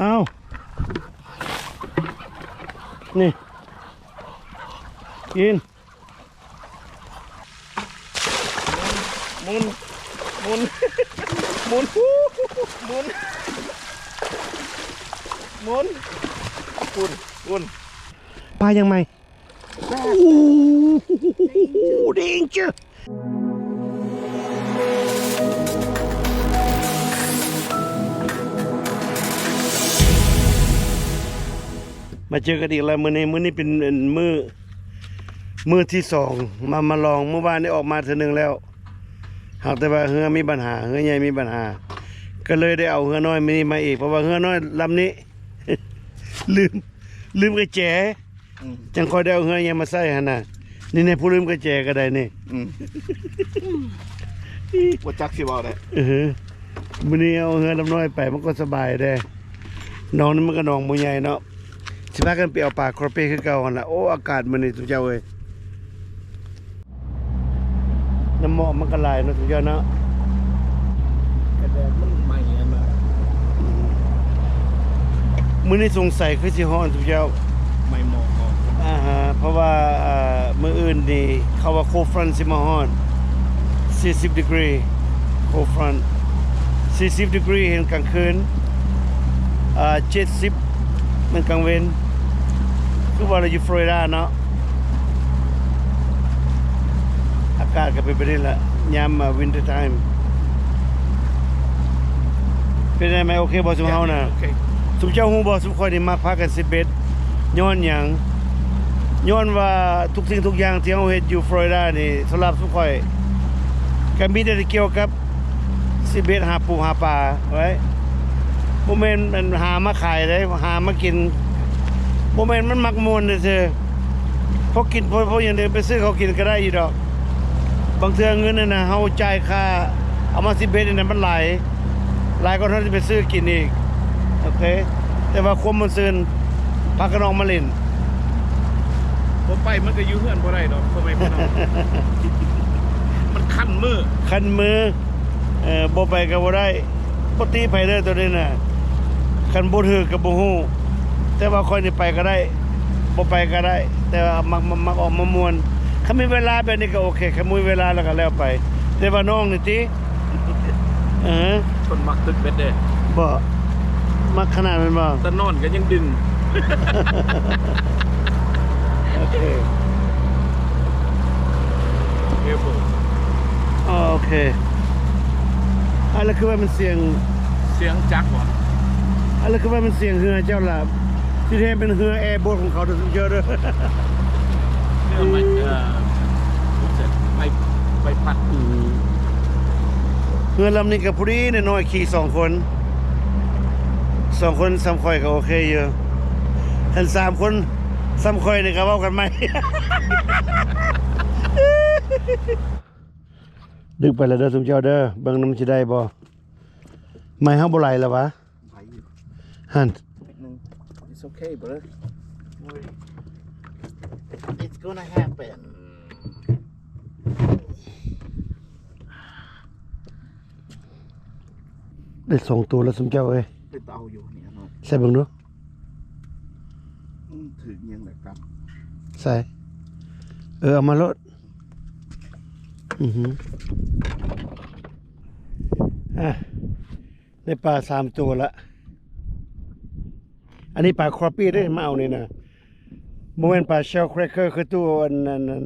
ອ້າວ ນີ້ ກິນ ໝູນ ໝູນ ໝູນ ໝູນ ໝູນ ໝູນ ປາຫຍັງໃໝ່? ໂອ້ danger. ມາເຈີກັນອີກແລ້ວມື້ນີ້ ມື້ນີ້ເປັນມື້ ມື້ທີສອງ ມາ ມາລອງ ມື້ວານນີ້ອອກມາເທື່ອໜຶ່ງແລ້ວ ຫາກແຕ່ວ່າເຮືອມີບັນຫາ ເຮືອໃຫຍ່ມີບັນຫາ ກໍເລີຍໄດ້ເອົາເຮືອນ້ອຍມື້ນີ້ມາອີກ ເພາະວ່າເຮືອນ້ອຍລຳນີ້ ລືມ ລືມກະແຈ ອືມ ຈັ່ງຄ່ອຍໄດ້ເອົາເຮືອໃຫຍ່ມາໃຊ້ຫັ້ນນະ ນີ້ແນ່ ຜູ້ລືມກະແຈກໍໄດ້ນີ້ ອືມ ບໍ່ຈັກຊິເວົ້າໄດ້ ເອີ ມື້ນີ້ເອົາເຮືອລຳນ້ອຍໄປ ມັນກໍສະບາຍແດ່ ໜອງນີ້ມັນກໍໜອງບໍ່ໃຫຍ່ເນາະ ຊິພາກັນໄປເອົາປາຄຣາເປ້ຄືເກົ່າຫັ້ນລະ ໂອ້ ອາກາດມື້ນີ້ທຸກເຈົ້າເອີຍ ນ້ຳໝອກມັນກໍຫຼາຍເນາະທຸກເຈົ້າເນາະ ກະແດດມັນໄໝ້ຫັ້ນນະ ມື້ນີ້ສົງໄສຄືຊິຮ້ອນທຸກເຈົ້າ ໄໝ້ໝອກອອກ ອາຮະ ເພາະວ່າ ເອີ ມື້ອື່ນນີ້ເຂົາວ່າ cold front ຊິມາຮ້ອນ ສີ່ສິບ degree cold front ສີ່ສິບ degree ເຫັນກາງຄືນ ເອີ ເຈັດສິບ ແມ່ນກາງເວັນ ຄືວ່າລາວຢູ່ຟລໍຣິດາເນາະ ອາກາດກໍເປັນແບບນີ້ແຫຼະ ຍາມ winter time ເປັນໄດ້ໄໝ ໂອເຄບໍ່ຊຸມເຮົານະ? ໂອເຄ ຊຸມເຈົ້າຮູ້ບໍ່ ຊຸມຂ້ອຍນີ້ມັກພາກັນເຊັດເບັດ ຍ້ອນຫຍັງ? ຍ້ອນວ່າທຸກສິ່ງທຸກຢ່າງທີ່ເຮົາເຮັດຢູ່ຟລໍຣິດານີ້ ສຳລັບຊຸມຂ້ອຍ ກໍມີແຕ່ກ່ຽວກັບ ຊິເບັດຫາປູຫາປາໄວ້ ບໍ່ແມ່ນອັນຫາມາຂາຍເດ້ ຫາມາກິນ ບໍ່ແມ່ນ ມັນມັກມ່ວນຊື່ໆ ພໍກິນ ພໍ ພໍຫຍັງໄດ້ໄປຊື້ເຂົ້າກິນກໍໄດ້ຢູ່ດອກ ບາງເທື່ອເງິນຫັ້ນນະ ເຮົາຈ່າຍຄ່າເອົາມາຊິເບັດຫັ້ນນະ ມັນຫຼາຍ ຫຼາຍກວ່າເຮົາຊິໄປຊື້ກິນອີກ ໂອເຄ ແຕ່ວ່າຄວາມມ່ວນຊື່ນ ພາກັນອອກມາຫຼິ້ນ ບໍ່ໄປມັນກໍຢູ່ເຮືອນບໍ່ໄດ້ດອກ ພໍ່ແມ່ພີ່ນ້ອງ ມັນຄັນມື ຄັນມື ເອີ ບໍ່ໄປກໍບໍ່ໄດ້ ບໍ່ຕິໃຜເດີໂຕນີ້ນະ ຄັນບໍ່ຖືກກໍບໍ່ຮູ້ ແຕ່ວ່າຂ້ອຍນີ້ໄປກໍໄດ້ ບໍ່ໄປກໍໄດ້ ແຕ່ວ່າມັກ ມັກ ມັກອອກມາມ່ວນ ຄັນມີເວລາແບບນີ້ກໍໂອເຄ ຄັນບໍ່ມີເວລາແລ້ວກໍແລ້ວໄປ ແຕ່ວ່ານ້ອງນີ້ຕິ ເອີ ຄົນມັກຕຶກເບັດເດ້ ບໍ່ ມັກຂະໜາດແມ່ນບໍ່? ຕານອນກໍຍັງດຶງ ໂອເຄ careful ອໍ ໂອເຄ ອາ ແລ້ວຄືວ່າມັນສຽງ ສຽງຈັກຫວາ? ອາ ແລ້ວຄືວ່າມັນສຽງເຮືອເຈົ້າລະ ທີ່ແທ້ເປັນເຮືອແອໂບດຂອງເຂົາເດີ ເດີ ເຮືອໄມ້ ເອີ ໄມ້ ໄມ້ພັດ ອືມ ເຮືອລຳນີ້ກໍພໍດີນ້ອຍໆ ຂີ່ສອງຄົນ ສອງຄົນສ່ຳຂ້ອຍກໍໂອເຄຢູ່ ຄັນສາມຄົນສ່ຳຂ້ອຍນີ້ກໍເວົ້າກັນໃໝ່ ດຶກໄປແລ້ວເດີຊຸມເຈົ້າເດີ ເບິ່ງນຳຊິໄດ້ບໍ່ ໄມ້ເຮົາບໍ່ໄຫຼແລ້ວຫວາ? ໄປຢູ່ ຫັ້ນ It's okay, bro. It's gonna happen. ໄດ້ສອງໂຕແລ້ວຊຸມເຈົ້າເອີຍ ເປັນຕາເອົາຢູ່ນີ້ເນາະ ໃສ່ເບິ່ງດູ ອືມ ຖືກຫຍັງແຫຼະກັບ ໃສ່ ເອີ ເອົາມາໂລດ ອືຮຶ ອ່ະ ໄດ້ປາສາມໂຕລະ ອັນນີ້ປາຄຣາບປີ້ເດ້ ມາເອົານີ້ນະ ບໍ່ແມ່ນປາແຊວແຄຣັກເກີ ຄືຕູ້ອັນ ອັນ ອັນ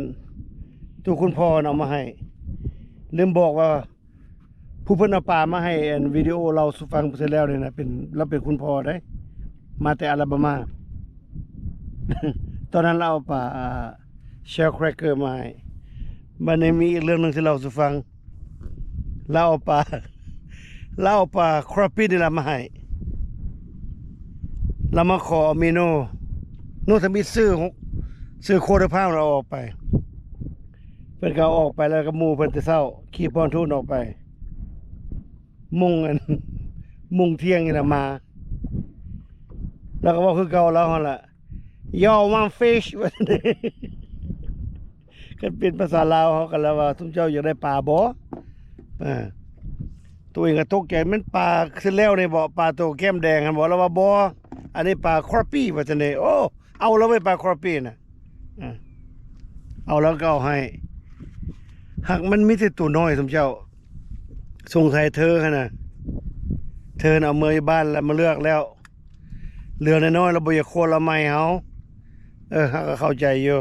ຕູ້ຄຸນພໍ່ເອົາມາໃຫ້ ລືມບອກວ່າ ຜູ້ເພິ່ນເອົາປາມາໃຫ້ ອັນ ວິດີໂອເລົ່າສູ່ຟັງເທື່ອແລ້ວນີ້ນະ ເປັນ ລາວເປັນຄຸນພໍ່ເດ້ ມາແຕ່ອາລາບາມາ ຕອນນັ້ນລາວເອົາປາ ອ່າ ແຊວແຄຣັກເກີມາໃຫ້ ບາດນີ້ມີອີກເລື່ອງໜຶ່ງຊິເລົ່າສູ່ຟັງ ລາວເອົາປາ ລາວເອົາປາຄຣາບປີ້ນີ້ລະມາໃຫ້ ລາວມາຂໍເອົາເມນູ ໂນທຳອິດຊື້ ຊື້ຄວເຕີພາວລາວອອກໄປ ເພິ່ນກໍເອົາອອກໄປ ແລ້ວກໍໝູ່ເພິ່ນແຕ່ເຊົ້າຂີ່ພອນທູນອອກໄປ ໂມງ ອັນ ໂມງທ່ຽງນີ້ລະມາ ລາວກໍເວົ້າຄືເກົ່າລາວຫັ້ນລະ Y'all want fish? ວ່າຊັ້ນເດ້ ຄັນເປັນພາສາລາວເຮົາກໍລະວ່າ ຊຸມເຈົ້າຢາກໄດ້ປາບໍ່? ອ່າ ໂຕເອງກໍຕົກໃຈ ແມ່ນປາເສດແລ້ວນີ້ບໍ ປາໂຕແກ້ມແດງຫັ້ນບໍ ລາວວ່າບໍ່ ອັນນີ້ປາຄຣອບປີ້ວ່າຊັ້ນເດ. ໂອ້ ເອົາລະເວີຍ ປາຄຣອບປີ້ນະ ເອີ ເອົາແລ້ວກໍເອົາໃຫ້ ຫາກມັນມີແຕ່ໂຕນ້ອຍ ສົມເຈົ້າ ສົງໄສເທີຫັ້ນນະ ເທີເອົາເມືອຢູ່ບ້ານແລ້ວມາເລືອກແລ້ວ ເຫຼືອນ້ອຍໆ ລາວບໍ່ຢາກຄົວ ລາວໃໝ່ເຮົາ ເອີ ເຮົາກໍເຂົ້າໃຈຢູ່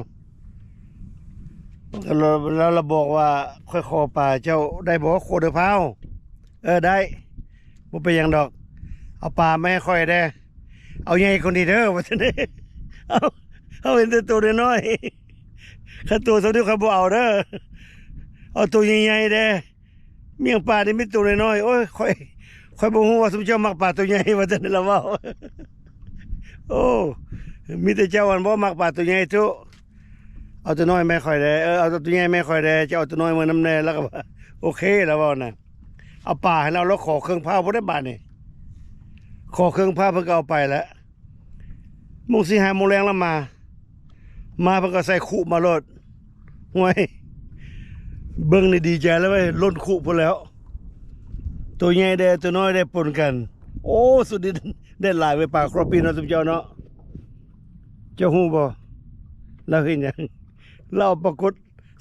ແລ້ວລາວບອກວ່າ ຂ້ອຍຂໍປາເຈົ້າໄດ້ບໍ່ ຄົວເດີພາວ ເອີ ໄດ້ ບໍ່ເປັນຫຍັງດອກ ເອົາປາມາໃຫ້ຂ້ອຍແດ່ ເອົາໃຫຍ່ກວ່ານີ້ເດີ ວ່າຊັ້ນເດ. ເອົາ ເຮົາເຫັນແຕ່ໂຕນ້ອຍໆ ຄັນໂຕສ່ຳນີ້ຂ້ອຍບໍ່ເອົາເດີ ເອົາໂຕໃຫຍ່ໆແດ່ ມຽງປານີ້ມີໂຕນ້ອຍໆ ໂອ້ຍ ຂ້ອຍ ຂ້ອຍບໍ່ຮູ້ວ່າຊຸມເຈົ້າມັກປາໂຕໃຫຍ່ ວ່າຊັ້ນລາວເວົ້າ. ໂອ້ ມີແຕ່ເຈົ້າຫັ້ນບໍ່ມັກປາໂຕໃຫຍ່ທຸ ເອົາໂຕນ້ອຍມາໃຫ້ຂ້ອຍແດ່ ເອີ ເອົາໂຕໃຫຍ່ມາໃຫ້ຂ້ອຍແດ່ ເຈົ້າເອົາໂຕນ້ອຍມານຳແດ່ ລາວກໍວ່າ ໂອເຄ ລາວເວົ້ານະ ເອົາປາໃຫ້ລາວ ລາວຂໍເຄື່ອງພາພຸ້ນເດ້ ບາດນີ້ ຂໍເຄື່ອງພາ ເພິ່ນກໍເອົາໄປແລ້ວ ໂມງສີ່ຫ້າໂມງແລງລາວມາ ມາເພິ່ນກໍໃສ່ຄຸມາໂລດ ຫ້ວຍ ເບິ່ງນີ້ດີໃຈແລ້ວເວີຍ ລົ້ນຄຸພຸ້ນແລ້ວ ໂຕໃຫຍ່ແດ່ ໂຕນ້ອຍແດ່ປົນກັນ ໂອ້ ສຸດດິດ ໄດ້ຫຼາຍເວີຍ ປາຄຣອບປີ້ເນາະ ຊຸມເຈົ້າເນາະ. ເຈົ້າຮູ້ບໍ່ ລາວເຮັດຫຍັງ? ລາວເອົາປາກົດ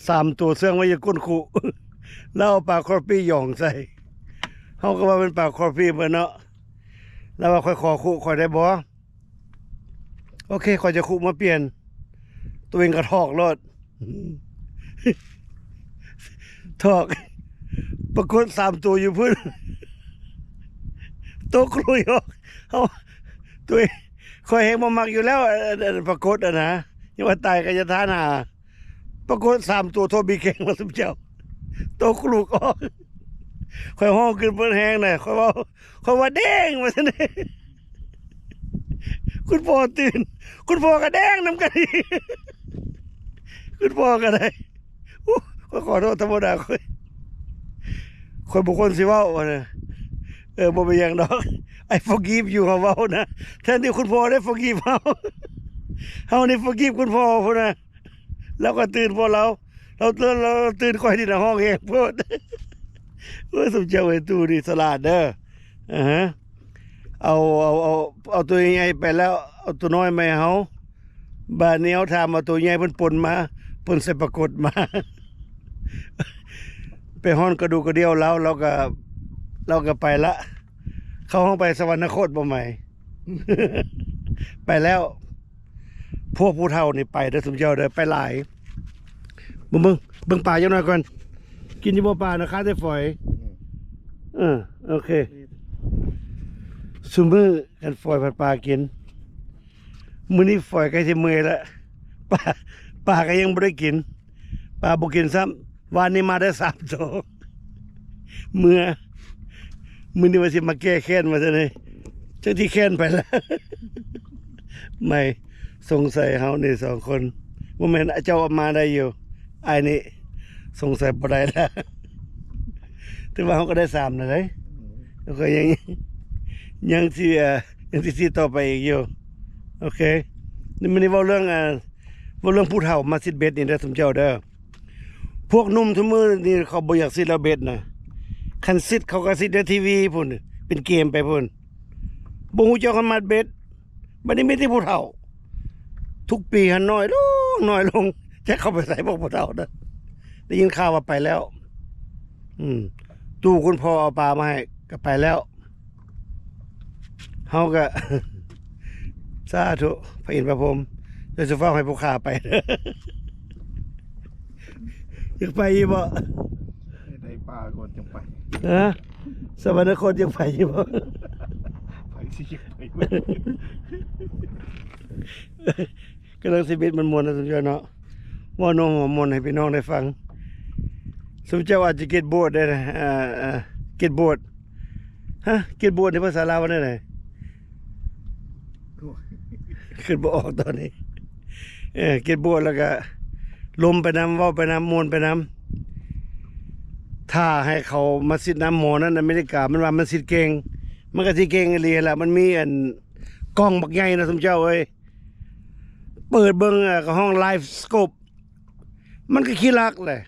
ສາມໂຕເຊື່ອງໄວ້ຢູ່ກົ້ນຄຸ ລາວເອົາປາຄຣອບປີ້ຢອງໃສ່ ເຮົາກໍວ່າເປັນປາຄຣອບປີ້ເພິ່ນເນາະ ລາວວ່າ ຂ້ອຍຂໍຄຸຂ້ອຍໄດ້ບໍ່? ໂອເຄ ຂ້ອຍຈະຄຸມາປ່ຽນ ໂຕເອງກໍຖອກໂລດ ຖອກ ປາກົດສາມໂຕຢູ່ພຸ້ນ ໂຕກລຸຍອອກ ເຮົາ ໂຕເອງ ຂ້ອຍແຮງບໍ່ມັກຢູ່ແລ້ວ ອັນ ອັນປາກົດຫັ້ນນະ ຢ່າວ່າຕາຍກໍຢ່າທານຫາ ປາກົດສາມໂຕ ໂທດບີແກງວ່າຊຸມເຈົ້າ ໂຕກລຸກອອກ ຂ້ອຍຮ້ອງຂຶ້ນເປີດແຮງນະ ຂ້ອຍເວົ້າ ຂ້ອຍວ່າແດງວ່າຊັ້ນເດ ຄຸນພໍ່ຕື່ນ ຄຸນພໍ່ກໍແດງນຳກັນອີກ ຄຸນພໍ່ກໍໄດ້ ໂອ້ ຂ້ອຍຂໍໂທດທຳມະດາ ຂ້ອຍ ຂ້ອຍບໍ່ຄວນຊິເວົ້າຫັ້ນນະ ເອີ ບໍ່ເປັນຫຍັງດອກ I forgive you ເຮົາເວົ້ານະ ແທນທີ່ຄຸນພໍ່ໄດ້ forgive ເຮົາ ເຮົານີ້ forgive ຄຸນພໍ່ພຸ້ນນະ ລາວກໍຕື່ນພວກລາວ ລາວ ລາວ ລາວຕື່ນຂ້ອຍນີ້ນະ ຮ້ອງແຮງໂພດ ໂອ້ຍ ສົມເຈົ້າເອີຍ ຕູ້ນີ້ສະຫຼາດເດີ ອາຮະ ເອົາ ເອົາ ເອົາ ເອົາໂຕໃຫຍ່ໄປແລ້ວ ເອົາໂຕນ້ອຍມາໃຫ້ເຮົາ ບາດນີ້ເຮົາຖາມວ່າໂຕໃຫຍ່ເພິ່ນປົນມາ ປົນໃສ່ປາກົດມາ ໄປຮ້ອນກະດູກກະດຽວລາວ ລາວກໍ ລາວກໍໄປລະ ເຂົາຮ້ອງໄປສະຫວັນນະໂຄດບໍ່ໃໝ່ ໄປແລ້ວ ພວກຜູ້ເຖົ້ານີ້ໄປເດີ ຊຸມເຈົ້າເດີ ໄປຫຼາຍ ເບິ່ງ ເບິ່ງ ເບິ່ງປາຈັກໜ່ອຍກ່ອນ ກິນຢູ່ບໍ່ປານະ ຄາແຕ່ຝອຍ ອືມ ເອີ ໂອເຄ ຊຸມມື້ຄັນຝອຍພັດປາກິນ ມື້ນີ້ຝອຍໃກ້ຊິເມື່ອຍລະ ປາ ປາກໍຍັງບໍ່ໄດ້ກິນ ປາບໍ່ກິນຊ້ຳ ວານນີ້ມາໄດ້ສາມໂຕ ເມື່ອ ມື້ນີ້ວ່າຊິມາແກ້ແຄ້ນວ່າຊັ້ນເດ ຈັກຊິແຄ້ນໃຜລະ ໃໝ່ ສົງໄສເຮົານີ້ສອງຄົນ ບໍ່ແມ່ນ ເຈົ້າເອົາມາໄດ້ຢູ່ ອ້າຍນີ້ສົງໄສບໍ່ໄດ້ລະ ແຕ່ວ່າເຮົາກໍໄດ້ສາມແລ້ວເດ້ ຂ້ອຍຍັງ ຍັງຊິ ເອີ ຍັງຊິ ຊິຕໍ່ໄປອີກຢູ່ ໂອເຄ ນີ້ ມື້ນີ້ເວົ້າເລື່ອງ ເອີ ເວົ້າເລື່ອງຜູ້ເຖົ້າມາຊິດເບັດນີ້ເດີ ຊຸມເຈົ້າເດີ ພວກໜຸ່ມທຸກມື້ນີ້ເຂົາບໍ່ຢາກຊິດແລ້ວເບັດນະ ຄັນຊິດເຂົາກໍຊິດໃນທີວີພຸ້ນ ເປັນເກມໄປພຸ້ນ ບໍ່ຮູ້ຈັກຄົນມັດເບັດ ບັດນີ້ມີແຕ່ຜູ້ເຖົ້າ ທຸກປີຫັ້ນນ້ອຍລົງ ນ້ອຍລົງ ຈັກເຂົາໄປໃສພວກຜູ້ເຖົ້ານະ ໄດ້ຍິນຂ່າວວ່າໄປແລ້ວ ອືມ ຕູ້ຄຸນພໍ່ເອົາປາມາໃຫ້ກໍໄປແລ້ວ ເຮົາກໍ ສາທຸ ພະອິນພະພົມ ຢ່າສູ່ຟ້າວໃຫ້ຜູ້ຂ້າໄປ ຢາກໄປຢູ່ບໍ່? ໄດ້ປາກ່ອນຈັ່ງໄປ ຮະ? ສະຫວັນນະໂຄດຢາກໄປຢູ່ບໍ່? ໄປຊິຢາກໄປ ກຳລັງຊິເບັດມ່ວນໆນະ ຊຸມເຈົ້າເນາະ ເວົ້ານົວຫົວມ່ວນໃຫ້ພີ່ນ້ອງໄດ້ຟັງ ຊຸມເຈົ້າອາດຈະເກັດບອດໄດ້ນະ ເອີ ເອີ ເກັດບອດ ຮະ ເກັດບອດໃນພາສາລາວວ່າແນວໃດ? ຄິດບໍ່ອອກຕອນນີ້ ເອີ ເກັດບອດ ແລ້ວກະລົມໄປນຳ ເວົ້າໄປນຳ ມ່ວນໄປນຳ ຖ້າໃຫ້ເຂົາມາຊິດນຳໝໍນັ້ນ ອາເມລິກາ ມັນວ່າມັນຊິດເກັ່ງ ມັນກໍຊິເກັ່ງອີ່ຫຼີຫັ້ນລະ ມັນມີອັນ ກ້ອງບັກໃຫຍ່ນະ ຊຸມເຈົ້າເອີຍ ເປີດເບິ່ງ ເອີ ກໍຫ້ອງ Live Scope ມັນກໍຂີ້ລັກແຫຼະ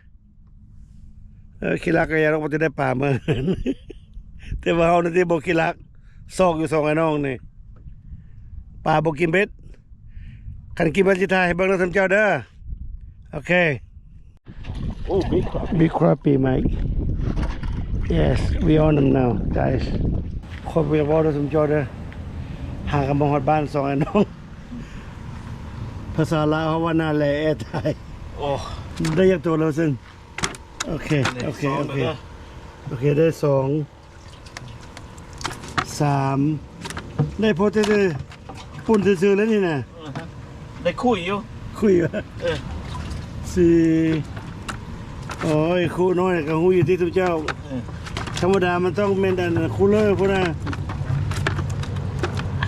ເອີ ຂີ້ລັກກໍຢ່າດອກ ບໍ່ຈະໄດ້ປາເມືອເຮືອນ ແຕ່ວ່າເຮົານີ້ຕິບໍ່ຂີ້ລັກ ຊອກຢູ່ສອງອ້າຍນ້ອງນີ້ ປາບໍ່ກິນເບັດ. ຄັນກິນເບັດຊິຖ່າຍໃຫ້ເບິ່ງນຳຊຸມເຈົ້າເດີ. ໂອເຄ. Oh, big crappie. Big crappie, Mike. Yes, we on them now, guys. ຂ້ອຍບໍ່ຢາກເວົ້າເດີຊຸມເຈົ້າເດີ ຫາກັນມາຮອດບ້ານສອງອ້າຍນ້ອງ. ພາສາລາວເຮົາວ່າໜ້າແລແອຕາຍ. ໂອ້ ໄດ້ຈັກໂຕແລ້ວຊັ້ນ? ໂອເຄ ໂອເຄ ໂອເຄ ໂອເຄ ໄດ້ສອງ ສາມ ໄດ້ພໍແຕ່ປຸ້ນຊື່ໆ ແລ້ວນີ້ນະ. ໄດ້ຄຸຍຢູ່ ຄຸຍຢູ່. ເອີ ສີ່ ໂອ້ຍ ຄຸນ້ອຍກໍຮູ້ຢູ່ຕິທຸກເຈົ້າ. ເອີ ທຳມະດາມັນຕ້ອງແມ່ນອັນຄູເລີພຸ້ນນະ.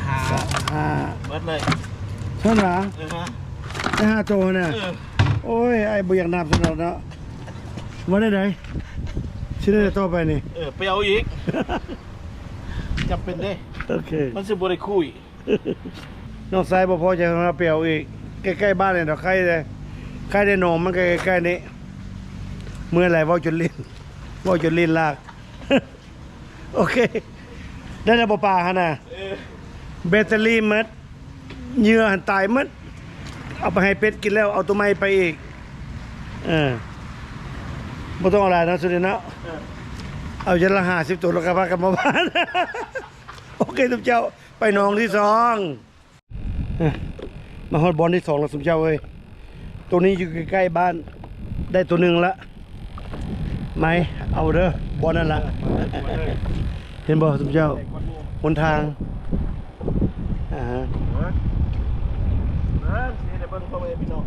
ຫ້າ ຫ້າ ເບິດເລີຍ. ຊັ້ນຫວາ? ເອີ ໄດ້ຫ້າໂຕນະ. ເອີ ໂອ້ຍ ອ້າຍບໍ່ຢາກນັບຊັ້ນດອກເນາະ. ວ່າແນວໃດ? ຊິໄດ້ຕໍ່ໄປນີ້? ເອີ ໄປເອົາອີກ. ຈຳເປັນເດ້. ໂອເຄ ມັນຊິບໍ່ໄດ້ຄຸຍ. ນ້ອງຊາຍບໍ່ພໍໃຈ ເຮົາໄປເອົາອີກ. ໃກ້ໆບ້ານນີ້ດອກ ໃກ້ແດ່ ໃກ້ແດ່ ໜອງມັນໃກ້ໆນີ້. ເມື່ອຍຫຼາຍ ເວົ້າຈົນລີ້ນ ເວົ້າຈົນລີ້ນລາກ. ໂອເຄ ໄດ້ແລ້ວບໍ່ປາຫັ້ນນະ? ເອີ ແບັດເຕີຣີໝົດ ເຫຍື່ອຫັ້ນຕາຍໝົດ. ເອົາໄປໃຫ້ເປັດກິນແລ້ວ ເອົາໂຕໃໝ່ໄປອີກ. ເອີ ບໍ່ຕ້ອງເອົາຫຼາຍເນາະ ຊຸດນີ້ເນາະ. ເອີ ເອົາຢ່າງລະຫ້າສິບໂຕ ແລ້ວກໍພາກັນມາບ້ານ. ໂອເຄ ທຸກເຈົ້າ ໄປໜອງທີສອງ. ມາຮອດບ່ອນທີສອງແລ້ວຊຸມເຈົ້າເອີຍ. ໂຕນີ້ຢູ່ໃກ້ໆບ້ານ ໄດ້ໂຕໜຶ່ງລະ. ໄໝ ເອົາເດີ ບ່ອນນັ້ນລະ. ເຫັນບໍ່ຊຸມເຈົ້າ ຫົນທາງ. ອ່າ ເຮັດໃຫ້ເບິ່ງ ພໍ່ແມ່ພີ່ນ້ອງ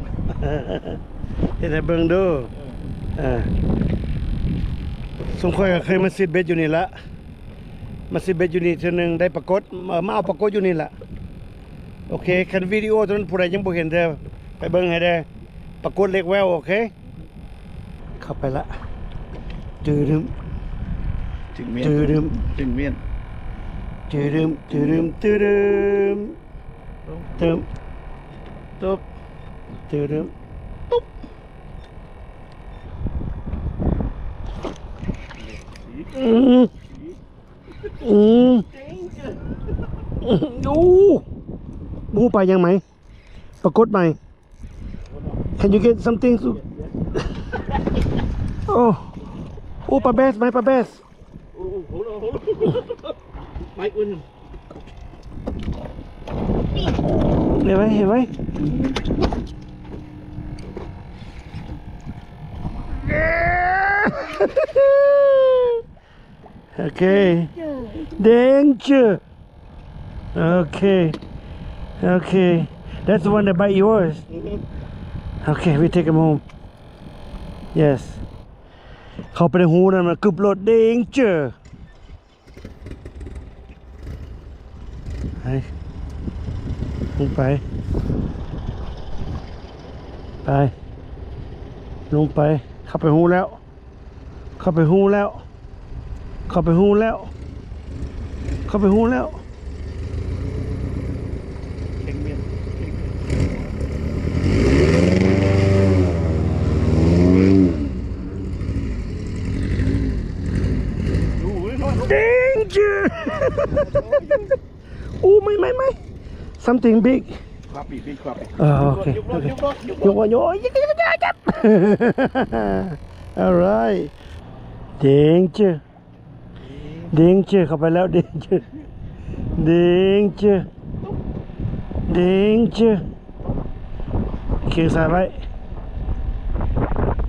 ເຮັດໃຫ້ເບິ່ງດູ. ເອີ ເອີ ຊຸມຂ້ອຍກໍເຄີຍມາຊິດເບັດຢູ່ນີ້ລະ. ມາຊິດເບັດຢູ່ນີ້ເທື່ອໜຶ່ງ ໄດ້ປາກົດ. ເອີ ມາເອົາປາກົດຢູ່ນີ້ລະ. ໂອເຄ ຄັນວິດີໂອຕົວນັ້ນຜູ້ໃດຍັງບໍ່ເຫັນເດີ ໄປເບິ່ງໃຫ້ແດ່ ປາກົດເລັກແວວ. ໂອເຄ ເຂົ້າໄປລະ. ຕື້ດຶມ ຈຶ່ງມ້ຽນ ຕື້ດຶມ ຈຶ່ງມ້ຽນ ຕື້ດຶມ ຕື້ດຶມ ຕື້ດຶມ ຕຶບ ຕຶບ ຕື້ດຶມ ຕຸບ. ອືມ ອືມ ໂອ້ ບໍ່ຮູ້ປາຫຍັງໃໝ່ ປາກົດໃໝ່. Can you get something to ໂອ້ ໂອ້ ປາແບສໃໝ່ ປາແບສ. ເຫັນໄວ້ ເຫັນໄວ້. ໂອເຄ danger. ໂອເຄ ໂອເຄ that's the one that bite yours. ໂອເຄ we take him home. Yes. ເຂົ້າໄປໃນຮູນັ້ນ ມັນກຶບໂລດ danger. ໄປ ລົງໄປ ໄປ ລົງໄປ. ເຂົ້າໄປຮູແລ້ວ ເຂົ້າໄປຮູແລ້ວ ເຂົ້າໄປຮູແລ້ວ ເຂົ້າໄປຮູແລ້ວ. Danger. ໂອ້ ໄໝ່ ໄໝ່ ໄໝ່ something big. Crappie, big crappie. ເອີ ໂອເຄ ໂອເຄ ຍົກ ຍົກ ຍົກ ຍົກ. Alright. Danger. Danger ເຂົ້າໄປແລ້ວ danger. Danger. Danger. ເຄັ່ງສາຍໄວ້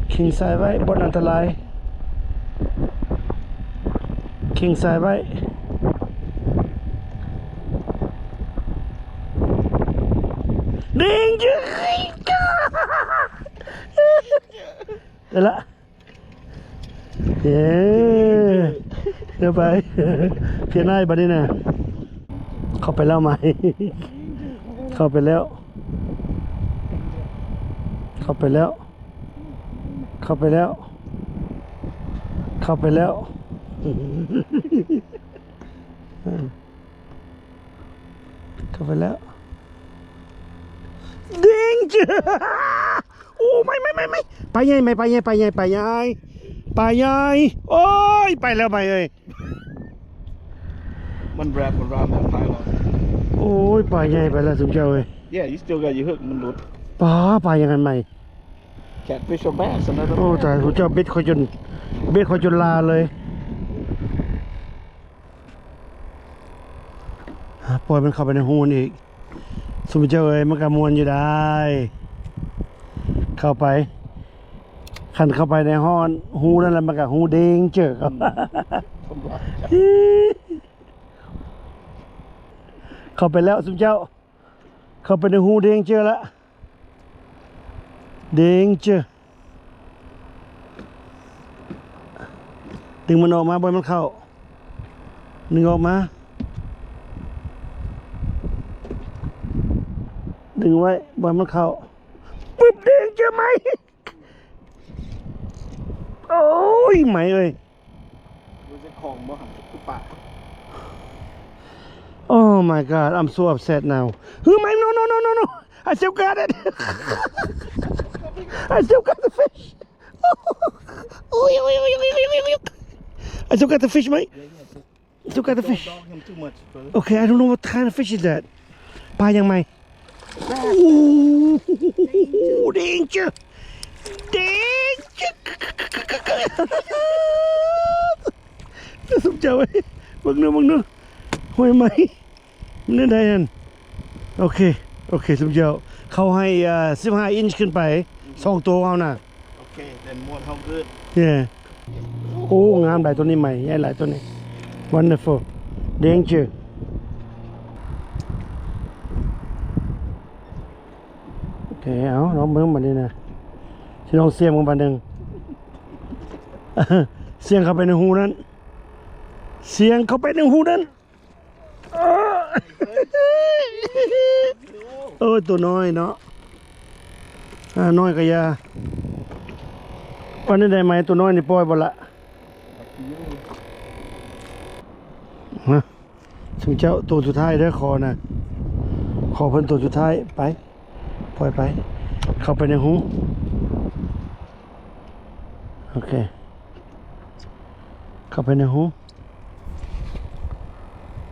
ເຄັ່ງສາຍໄວ້ ບ່ອນອັນຕະລາຍ ເຄັ່ງສາຍໄວ້. Danger. ໄດ້ລະ. ເຢ້ ເດີໄປ ເພຍນາຍບາດນີ້ນະ. ເຂົ້າໄປແລ້ວໄໝ ເຂົ້າໄປແລ້ວ ເຂົ້າໄປແລ້ວ ເຂົ້າໄປແລ້ວ ເຂົ້າໄປແລ້ວ ເຂົ້າໄປແລ້ວ. Danger. ໂອ້ ໄໝ່ ໄໝ່ ໄໝ່ ໄໝ່ ປາໃຫຍ່ ໄໝ່ ປາໃຫຍ່ ປາໃຫຍ່ ປາໃຫຍ່ ປາໃຫຍ່. ໂອ້ຍ ໄປແລ້ວໄໝ່ເອີຍ. One wrap around that pylon. ໂອ້ຍ ປາໃຫຍ່ໄປແລ້ວຊຸມເຈົ້າເອີຍ. Yeah, you still got your hook. ມັນຫຼຸດ. ປາ ປາຫຍັງອັນໃໝ່? Catfish or bass, another. ໂອ້ ຕາຍ ຊຸມເຈົ້າ ເບັດຂ້ອຍຈົນ ເບັດຂ້ອຍຈົນລາເລີຍ. ອ່າ ປ່ອຍມັນເຂົ້າໄປໃນຮູນີ້ອີກ. ຊຸມເຈົ້າເອີຍ ມັນກະມ່ວນຢູ່ໄດ໋ ເຂົ້າໄປ. ຄັນເຂົ້າໄປໃນຮ່ອນຮູນັ້ນລະ ມັນກະຮູເດງເຈີ. ອືມ ເຂົ້າໄປແລ້ວຊຸມເຈົ້າ ເຂົ້າໄປໃນຮູເດງເຈີລະ ເດງເຈີ. ດຶງມັນອອກມາ ບໍ່ໃຫ້ມັນເຂົ້າ. ດຶງອອກມາ ດຶງໄວ້ ບໍ່ໃຫ້ມັນເຂົ້າ. ປຶບ ເດ້ງ ເຈີໄໝ. ໂອ້ຍ ໄໝເອີຍ. ເບິ່ງໃສ່ຂອງບໍ່ຫັ້ນຄືປາ. Oh my god, I'm so upset now. ເຮີ້ຍ ໄໝ no no no no no. I still got it. I still got the fish. ໂອ້ຍ ໂອ້ຍ ໂອ້ຍ ໂອ້ຍ ໂອ້ຍ I still got the fish, mate. Yeah, yeah, just I still got the fish. Don't dog him too much, brother. Okay, I don't know what kind of fish is that. ປາຫຍັງໃໝ່? Bass. Ooh, danger. Danger. ຊຸມເຈົ້າເອີຍ ເບິ່ງເດີ ເບິ່ງເດີ ຫ້ອຍໄໝ. ມັນໄດ້ອັນ ໂອເຄ ໂອເຄ ຊຸມເຈົ້າ ເຂົາໃຫ້ ເອີ ສິບຫ້າອິນຂຶ້ນໄປ ສອງໂຕເຮົານະ. Okay, then more how good. Yeah. ໂອ້ ງາມຫຼາຍໂຕນີ້ໃໝ່ ໃຫຍ່ຫຼາຍໂຕນີ້. Wonderful. Danger. ໂອເຄ ເອົາ ລອງເບິ່ງບາດນີ້ນະ ຊິລອງສ່ຽງເບິ່ງບາດໜຶ່ງ. ສ່ຽງເຂົ້າໄປໃນຮູນັ້ນ ສ່ຽງເຂົ້າໄປໃນຮູນັ້ນ. ໂອ້ຍ ໂຕນ້ອຍເນາະ ອ່າ ນ້ອຍກະຢ່າ. ວ່າແນວໃດໄໝ ໂຕນ້ອຍນີ້ປ່ອຍບໍ່ລະ? ຮະ ຊຸມເຈົ້າ ໂຕສຸດທ້າຍເດີ ຂໍນະ ຂໍເພິ່ນໂຕສຸດທ້າຍ. ໄປ ປ່ອຍໄປ ເຂົ້າໄປໃນຮູ. ໂອເຄ ເຂົ້າໄປໃນຮູ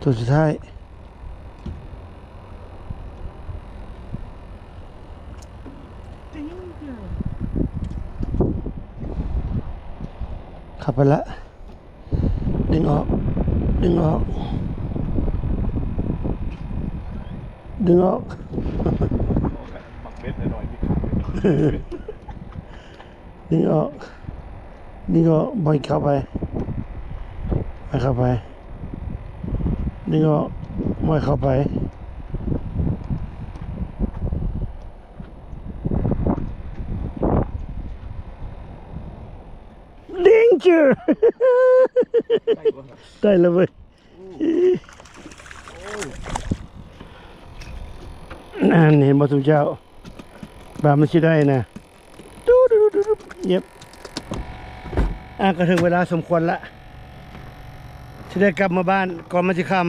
ໂຕສຸດທ້າຍ. ເຂົ້າໄປລະ ດຶງອອກ ດຶງອອກ ດຶງອອກ ບັກເບັດນ້ອຍໆ ມີຂາເປັນ ດຶງອອກ ດຶງອອກ ບໍ່ໃຫ້ເຂົ້າໄປ ບໍ່ໃຫ້ເຂົ້າໄປ ດຶງອອກ ບໍ່ໃຫ້ເຂົ້າໄປ. Danger. ໄດ້ແລ້ວເວີຍ. ນັ້ນ ເຫັນບໍ່ຊຸມເຈົ້າ ວ່າມັນຊິໄດ້ນະ. ເຢັບ ອ່າ ກະເຖິງເວລາສົມຄວນລະ ຊິໄດ້ກັບມາບ້ານ ກ່ອນມັນຊິຄ່ຳ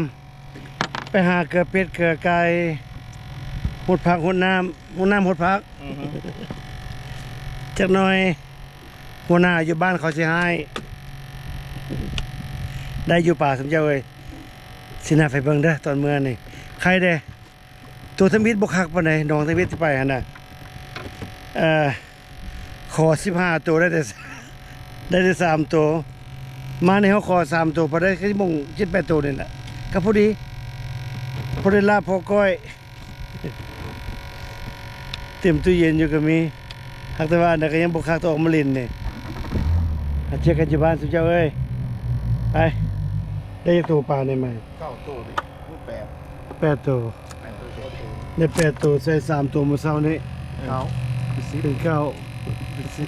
ໄປຫາເກືອເປັດເກືອໄກ່ ຫົດຜັກຫົດນ້ຳ ຫົດນ້ຳຫົດຜັກ. ອືຮຶ ຈັກໜ່ອຍ ຫົວໜ້າຢູ່ບ້ານເຂົາຊິຮ້າຍ. ໄດ້ຢູ່ປາ ຊຸມເຈົ້າເອີຍ. ຊິນັບໃຫ້ເບິ່ງເດີ ຕອນເມືອນີ້ ໄຄເດ້. ໂຕທຳອິດບໍ່ຄັກປານໃດ ນ້ອງທຳອິດທີ່ໄປຫັ້ນນະ. ເອີ ຂໍສິບຫ້າໂຕ ໄດ້ແຕ່ ໄດ້ແຕ່ສາມໂຕ. ມານີ້ເຮົາຂໍສາມໂຕ ພໍໄດ້ ກະຊິໝົງເຈັດແປດໂຕນີ້ແຫຼະ ກະພໍດີ ພໍໄດ້ລາບພໍກ້ອຍ. ເຕັມຕູ້ເຢັນຢູ່ກະມີ ຫາກແຕ່ວ່າອັນໃດກະຍັງບໍ່ຄັກ ຕ້ອງອອກມາຫຼິ້ນນີ້. ມາເຈີກັນຢູ່ບ້ານ ຊຸມເຈົ້າເອີຍ. ໄປ ໄດ້ຈັກໂຕປານີ້ໃໝ່? ເກົ້າໂຕເດ້ ແປດ ແປດໂຕ ໄດ້ແປດໂຕ ໃສ່ສາມໂຕມື້ເຊົ້ານີ້. ເກົ້າ ເປັນສິບ ເປັນເກົ້າ ເປັນສິບ.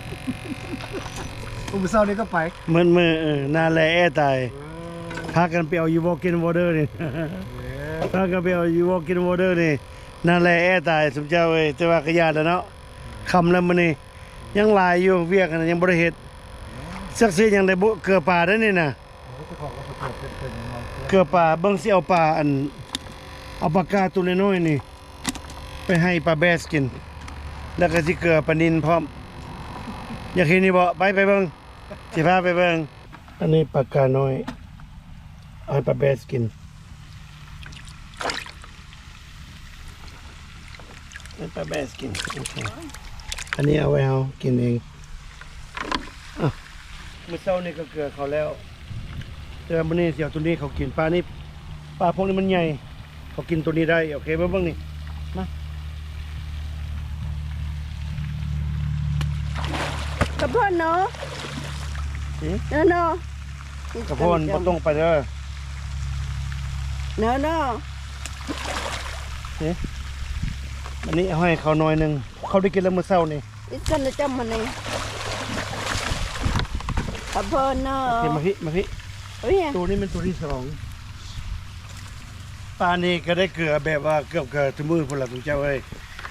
ໂອ້ ມື້ເຊົ້ານີ້ກະໄປໝົດມື້ ເອີ ໜ້າແຫຼແອຕາຍ. ເອີ ພາກັນໄປເອົາຢູ່ walking water ນີ້ ເອີ ພາກັນໄປເອົາຢູ່ walking water ນີ້ ໜ້າແຫຼແອຕາຍ ຊຸມເຈົ້າເອີຍ. ແຕ່ວ່າກະຢ້ານແຫຼະເນາະ ຄ່ຳແລ້ວມື້ນີ້ ຍັງຫຼາຍຢູ່ ວຽກຫັ້ນນະ ຍັງບໍ່ໄດ້ເຮັດ. ຈັກຊິເຮັດຫຍັງໄດ້ບຸ ເກືອປາໄດ໋ນີ້ນະ. ເກືອປາ ເບິ່ງຊິເອົາປາ ອັນ ເອົາປາກາໂຕນ້ອຍໆນີ້ ໄປໃຫ້ປາແບສກິນ ແລ້ວກະຊິເກືອປານິນພ້ອມ. ຢາກເຫັນຢູ່ບໍ່? ໄປ ໄປເບິ່ງ ຊິພາໄປເບິ່ງ. ອັນນີ້ປາການ້ອຍ ເອົາໃຫ້ປາແບສກິນ. ໃຫ້ປາແບສກິນ. ໂອເຄ ອັນນີ້ເອົາໄວ້ເຮົາກິນເອງ. ອ້າວ ມື້ເຊົ້ານີ້ກໍເກືອເຂົາແລ້ວ ແຕ່ວ່າມື້ນີ້ຊິເອົາໂຕນີ້ເຂົາກິນ. ປານີ້ ປາພວກນີ້ມັນໃຫຍ່ ເຂົາກິນໂຕນີ້ໄດ້. ໂອເຄ ມາເບິ່ງນີ້ ມາ. ກະພອນເນາະ ຫື? ເນາະ ກະພອນບໍ່ຕ້ອງໄປເດີ ເນາະ ເນາະ. ອັນນີ້ເອົາໃຫ້ເຂົາໜ້ອຍໜຶ່ງ ເຂົາໄດ້ກິນແລ້ວມື້ເຊົ້ານີ້. ອີກສັນຈຳມັນນີ້ ຂະເພີນເນາະ. ໂອເຄ ມາພີ້ ມາພີ້. ໂຕນີ້ແມ່ນໂຕທີສອງ. ປານີ້ກໍໄດ້ເກືອແບບວ່າເກືອບເກືອທຸກມື້ພຸ້ນລະ ທຸກເຈົ້າເອີຍ.